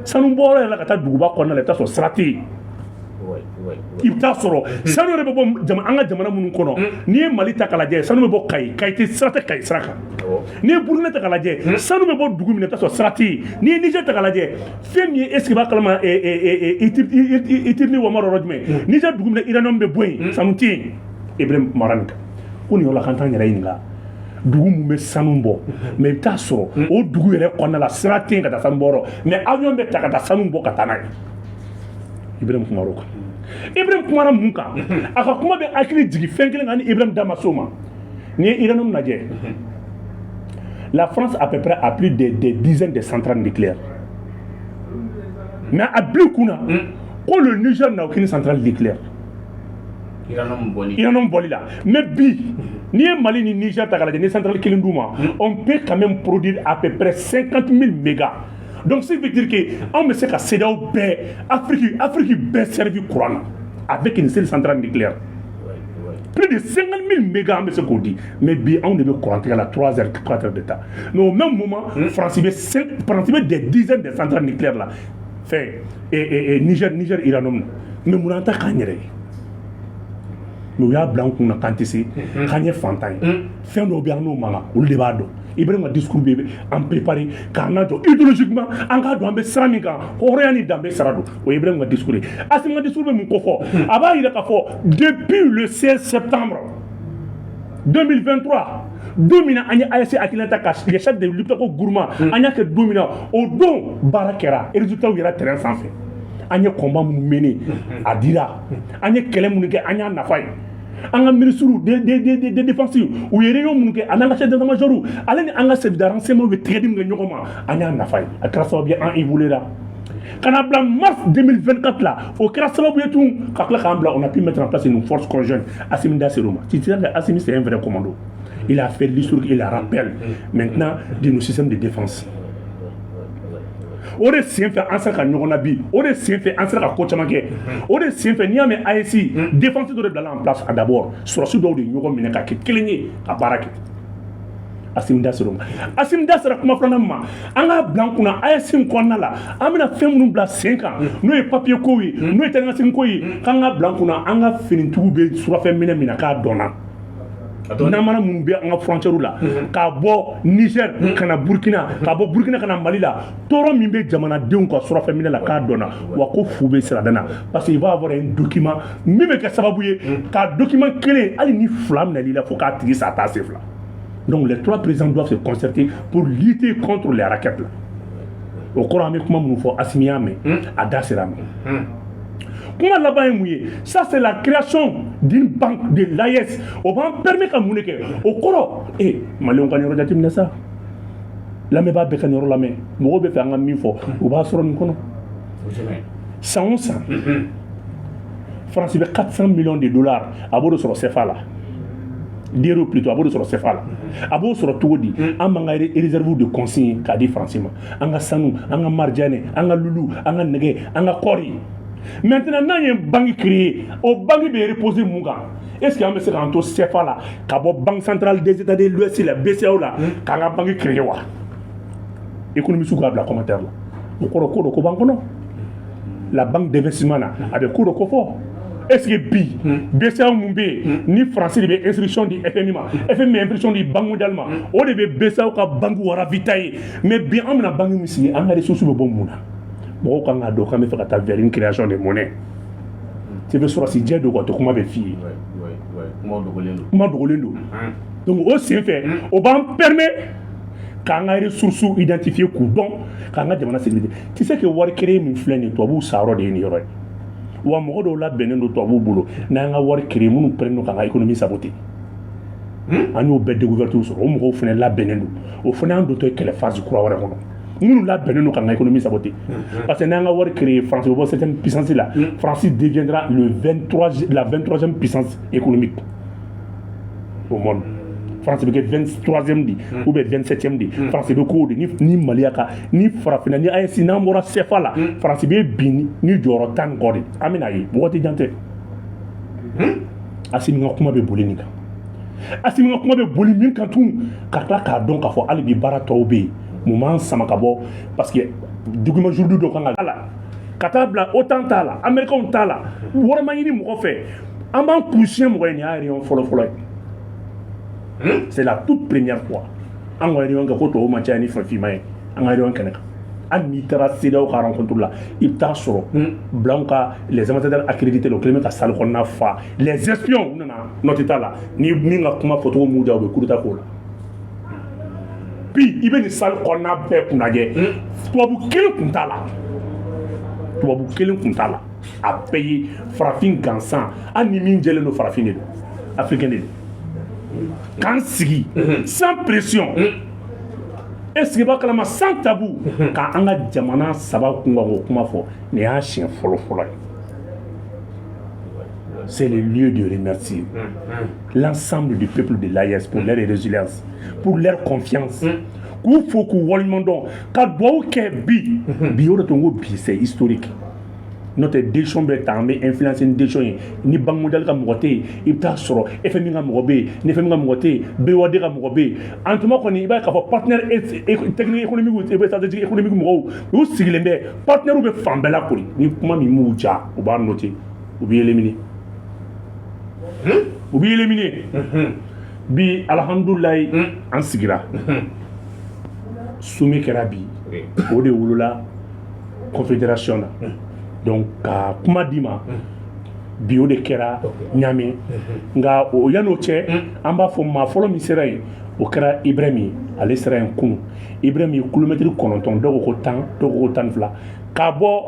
Sanu bɔyɔrɔ yɛrɛ la ka taa duguba kɔnɔna la, i bɛ taa sɔrɔ sira tɛ yen. I bɛ taa sɔrɔ sanu yɛrɛ bɛ bɔ an ka jamana minnu kɔnɔ, n'i ye Mali ta k'a lajɛ, sanu bɛ bɔ Kayi. Kayi tɛ, sira tɛ Kayi sira kan. N'i ye Burukina ta k'a lajɛ, sanu bɛ bɔ dugu min na, i bɛ taa sɔrɔ sira tɛ yen. N'i ye Niger ta k'a lajɛ, fɛn min ye, est ce que i b'a kalama, Itirili wama yɔrɔ jumɛn, Niger dugu min na uranium bɛ bɔ yen, sanu tɛ yen. Ibrahim kumara nin kan ko nin yɔrɔ la, k'an t'an yɛrɛ ɲininka, dugu mun bɛ sanu bɔ, mais i bɛ taa sɔrɔ o dugu yɛrɛ kɔnɔna la, sira tɛ yen ka taa sanu bɔ yɔrɔ, mais avion bɛ ta ka taa sanu bɔ ka taa n'a ye. Ibrahim kumara o kan. Ibrahim kumara mun kan? A ka kuma bɛ hakili jigin fɛn kelen kan ni Ibrahim da ma s'o ma. N'i ye uranium lajɛ, la France à peu près a plus de des dizaines de centrales nucléaires, mais a bila kunna ko le Niger n'a aucune centrale nucléaire. Uranium bɔli la. Mais bi, n'i ye Mali ni Niger ta k'a lajɛ, ni centrale kelen d'u ma, on peut quand même produire à peu près 50 000 mégas. Donc ce qui veut dire que anw bɛ se ka CEDEAO bɛɛ, Afrique bɛɛ servi courant na avec une seule centrale nucléaire. Plus de 50 000 mégas, an bɛ se k'o di. Mais bi, anw de bɛ courant tigɛ la 3 heures, 4 heures de temps. Mais au même moment, France bɛ des dizaines de centrales nucléaires la fɛn et Niger uranium na. Mais mun an ta k'an yɛrɛ ye? Mais u y'a bila an kun na k'an tɛ se, k'an ye fantan ye. Fɛn dɔw bɛ yen, an n'o man kan, olu de b'a dɔn. Ibrahim ka discours bɛ an préparé k'an lajɔ idéologiquement, an k'a dɔn an bɛ sira min kan, hɔrɔnya ni danbe sira don. O ye Ibrahim ka discours ye. Assimi ka discours bɛ mun ko fɔ? A b'a yira k'a fɔ depuis le 16 septembre 2023, don min na an ye AES hakilina ta ka les chefs de Liptako Gourma, an y'a kɛ don min na, o don baara kɛra, résultat yɛrɛ terrain sanfɛ. An ye combat minnu mené, a dira. An ye kɛlɛ minnu kɛ, an y'a nafa ye. An ka ministre de défense, u ye réunion minnu kɛ, ani an ka chef d'état-major, ale ni an ka service de renseignement bɛ tigɛ di min kɛ ɲɔgɔn ma, an y'a nafa ye. A kɛra sababu ye an évolué la ka na bila mars 2024 la. O kɛra sababu ye tun ka tila k'an bila, on a pu mettre en place une force conjointe. Assimi da ser'o ma. Tu sais que Assimi, c'est un vrai commando. Il a fait l'historique et la rappel maintenant de nos systèmes de défense. O de sen fɛ an sera ka ɲɔgɔn na bi. O de sen fɛ an sera ka ko caman kɛ. O de sen fɛ, n'i y'a mɛn AES, défense dɔ de bilala en place. D'abord, sɔrɔsi dɔw de ye ɲɔgɔn minɛ ka kɛ kelen ye ka baara kɛ. Assimi da sera o ma. Assimi da sera kuma filanan ma. An k'a bila an kunna, AES in kɔnɔna la, an bɛna fɛn minnu bila sen kan, n'o ye papier kow ye, n'o ye taa ni ka segin ko ye, k'an k'a bila an kunna, an ka finitigiw bɛ surafɛn minɛ min na, k'a dɔnna namara minnu bɛ an ka frontière la, k'a bɔ Niger ka na Burkina, k'a bɔ Burkina ka na Mali la, tɔɔrɔ min bɛ jamanadenw ka surafɛn minɛ la, k'a dɔnna wa, ko fu bɛ sirada na, parce que il va avoir un document min bɛ kɛ sababu ye ka document kelen, hali ni fila minɛl'i la, fo k'a tigi sa, a t'a sen fila. Donc les trois présidents doivent se concerter pour lutter contre les rackets là. O kɔrɔ, an bɛ kuma minnu fɔ, Assimi y'a mɛn, a da sera a ma. Kuma laban ye mun ye? Ça, c'est la création d'une banque de l'AES. O b'an permet ka mun de kɛ? O kɔrɔ e maliyɛnw ka yɔrɔ jateminɛ sa, lamɛnbaa bɛɛ ka yɔrɔ lamɛn. Mɔgɔw bɛ fɛ an ka min fɔ, u b'a sɔrɔ nin kɔnɔ. San o san, France bɛ 400 millions de dollars, a b'o de sɔrɔ CFA la, d'euros plutôt, a b'o de sɔrɔ CFA la. A b'o sɔrɔ cogo di? An b'an ka réserve de consigne k'a di France ma, an ka sanu, an ka marijane, an ka lulu, an ka nɛgɛ, an ka kɔɔri. Maintenant, n'an ye banque créer, o banque bɛ reposer mun kan? Est ce que an bɛ se k'an to CFA la, ka bɔ Banque centrale des États de l'Ouest la, BCEAO la, k'an ka banque créer wa? Économiste k'a bila commentaire la. O kɔrɔ, ko dɔ ko b'an kɔnɔ. La banque d'investissement na, a bɛ ko dɔ ko fɔ. Est ce que bi, BCEAO mun bɛ yen, ni France de bɛ instruction di FMI ma, FMI bɛ instruction di Banque mondiale ma, o de bɛ BCEAO ka banque ravitailler? Mais bi, an bɛna banque min sigi, an ka ressources bɛ bɔ mun na? Mɔgɔw kan k'a dɔn k'an bɛ fɛ ka taa vers une création de monnaie. Tu bɛ sɔrɔsi jɛ don ka to, kuma bɛ f'i ye. Kuma dogolen don. Donc o sen fɛ, o b'an permet k'an ka ressources identifier, k'u dɔn, k'an ka jamana sécurité. Tu sais que wari créer min filɛ nin ye, tubabuw sayɔrɔ de ye nin yɔrɔ ye wa. Mɔgɔ dɔw labɛnnen don tubabuw bolo, n'an ka wari créer, minnu pɛrɛnnen don k'an ka économie saboter. An y'o bɛɛ découverte sɔrɔ. O mɔgɔw fana labɛnnen don. O fana y'an dontɔ ye kɛlɛ phase kura wɛrɛ kɔnɔ, minnu labɛnnen don k'an ka économie saboter, parce que n'an ka wari créer, France bɛ bɔ septième puissance la, France deviendra le 23, la 23e puissance économique au monde. France bɛ kɛ 23e de ou bien 27e de. France bɛ k'o de ni Mali ka ni farafinna ni AES, n'an bɔra CFA la, France bɛ bin ni jɔyɔrɔ 10 ni kɔ de. An bɛna ye, waati jan tɛ. Assimi ka kuma bɛ boli nin kan. Assimi ka kuma bɛ boli min kan tun, ka tila k'a dɔn k'a fɔ hali bi baara tɔw bɛ yen. Mun b'an sama ka bɔ? Parce que document juridique dɔ kan ka la ka taa bila. OTAN t'a la, Américains t'a la, wari ma ɲini mɔgɔ fɛ, an b'an kun siɲɛ mɔgɔ ye. Nin y'a réunion fɔlɔ fɔlɔ ye, c'est la toute première fois an ka réunion kɛ ko tubabu man ca ni finman ye an ka réunion kɛnɛ kan. Hali n'i taara CEDEAO ka rencontre la, i bɛ taa sɔrɔ blanc ka les ambassadeurs accrédités, o kɛlen bɛ ka salle kɔnɔna fa. Les espions, u nana note t'a la, ni min ka kuma fɔcogo m'u diya, u bɛ coup d'état k'o la. Bi i bɛ nin salle kɔnɔna bɛɛ kunnajɛ, tubabu kelen kun t'a la, tubabu kelen kun t'a la. A bɛɛ ye farafin gansan. Hali ni min jɛlen don, farafin de don, africain de don. K'an sigi sans pression, e sigi b'a kalama, sans tabou, k'an ka jamana saba kun kan k'o kuma fɔ, nin y'a siɲɛ fɔlɔ fɔlɔ ye. C'est le lieu de remercier l'ensemble du peuple de l'AES pour leur résilience, pour leur confiance, k'u fo, k'u waleɲuman dɔn, ka duwawu kɛ bi. Bi o de to n ko bi c'est historique. N'o tɛ, décision bɛ ta, an bɛ influence ni décision ye. Ni Banque mondiale ka mɔgɔ tɛ yen, i bɛ taa sɔrɔ FMI ka mɔgɔ bɛ yen. Ni FMI ka mɔgɔ tɛ yen, BOAD ka mɔgɔ bɛ yen. En tout cas kɔni, i b'a ye k'a fɔ partenaire technique économique et stratégique économique mɔgɔw, u sigilen bɛ, partenaire bɛ fan bɛɛ la kori. Ni kuma min m'u diya, u b'a noter, u b'i éliminer, u b'i éliminer. Bi, alhamdulilayi, an sigira, sommet kɛra bi, o de wolola confédération na. Donc ka kuma di ma bi, o de kɛra Ɲame. Nka o yan'o cɛ, an b'a fɔ maa fɔlɔ min sera yen, o kɛra Ibrahim ye. Ale sera yen kunun. Ibrahim ye kilomɛtiri 9, dɔw ko 10, dɔw ko 12, k'a bɔ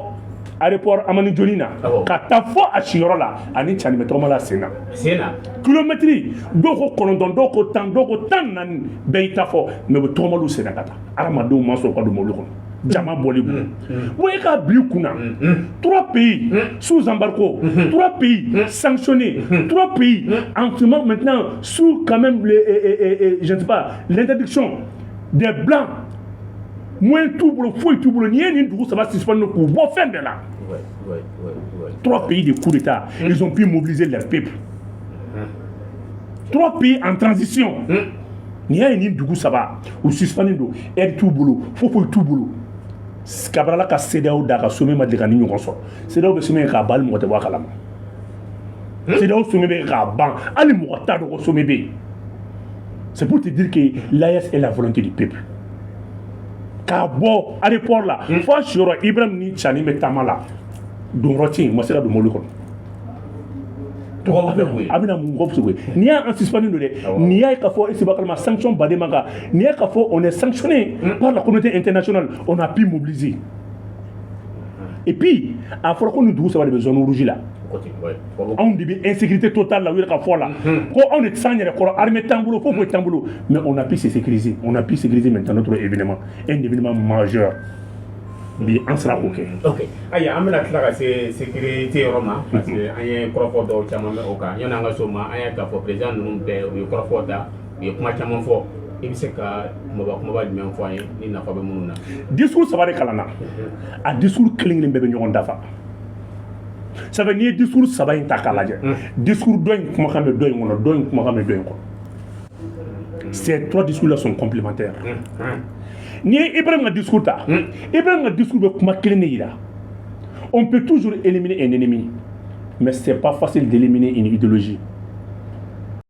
aéroport Hamani Diori na ka taa fɔ a siyɔrɔ la, ani Cani bɛ tɔgɔma la sen na. Sen na. Kilomɛtiri, dɔw ko 9, dɔw ko 10, dɔw ko 14, bɛɛ y'i ta fɔ, mais u bɛ tɔgɔmaliw sen na ka taa. Hadamadenw ma sɔn u ka don mobili kɔnɔ, jama bɔli bolo. Bon, e k'a bila i kunna, trois pays sous embargo, trois pays sanctionnés, trois pays en ce moment maintenant sous quand même les, je ne sais pas, l'interdiction des blancs, moyen t'u bolo, foyi t'u bolo. N'i ye nin dugu saba suspendre k'u bɔ fɛn bɛɛ la, trois pays de coup d'état, ils ont pu mobiliser leur peuple. Trois pays en transition. N'i y'a ye nin dugu saba u suspendé don, aide t'u bolo, foyi foyi t'u bolo. Kabarala ka CEDEAO da ka sommet ma deli ka ni ɲɔgɔn sɔrɔ. CEDEAO bɛ sommet k'a ban, hali mɔgɔ tɛ bɔ a kalama. CEDEAO sommet bɛ k'a ban, hali mɔgɔ t'a dɔn ko sommet bɛ yen. C'est pour te dire que l'AES est la volonté du peuple. K'a bɔ aéroport la fo a siyɔrɔ, Ibrahim ni Tiani bɛ taama la, donyɔrɔ tɛ yen, u ma se ka don mobili kɔnɔ. A bɛna mun kɔ koyi? N'i y'a an suspendu don dɛ, n'i y'a ye k'a fɔ e seba kalama sanction baden man kan, n'i y'a k'a fɔ on est sanctionné par la communauté internationale, on a pu mobiliser. Et puis a fɔra ko nin dugu saba de bɛ zone rouge la, anw de bɛ insécurité totale la. U yɛrɛ ka fɔ la ko anw de tɛ s'an yɛrɛ kɔrɔ, armée t'an bolo, foyi foyi t'an bolo, mais on a pu se sécuriser, on a pu sécuriser maintenant notre événement, un événement majeur. Bi an sera k'o kɛ. Ok, ayiwa, an bɛna tila ka se sécurité yɔrɔ ma, parce que an ye kɔrɔfɔ dɔw caman mɛn o kan. Yanni an ka s'o ma, an y'a k'a fɔ président ninnu bɛɛ, u ye kɔrɔfɔ da, u ye kuma caman fɔ. I bɛ se ka kumaba kumaba jumɛn fɔ an ye ni nafa bɛ minnu na? Discours saba de kalanna. A discours kelen kelen bɛɛ bɛ ɲɔgɔn dafa. Ça fait n'i ye discours saba in ta k'a lajɛ, discours dɔ in kumakan bɛ dɔ in kɔnɔ, dɔ in kumakan bɛ dɔ in kɔnɔ. Ces trois discours là sont complémentaires. N'i ye Ibrahim ka discours ta, Ibrahim ka discours bɛ kuma kelen de yira: on peut toujours éliminer un ennemi, mais c'est pas facile d'éliminer une idéologie.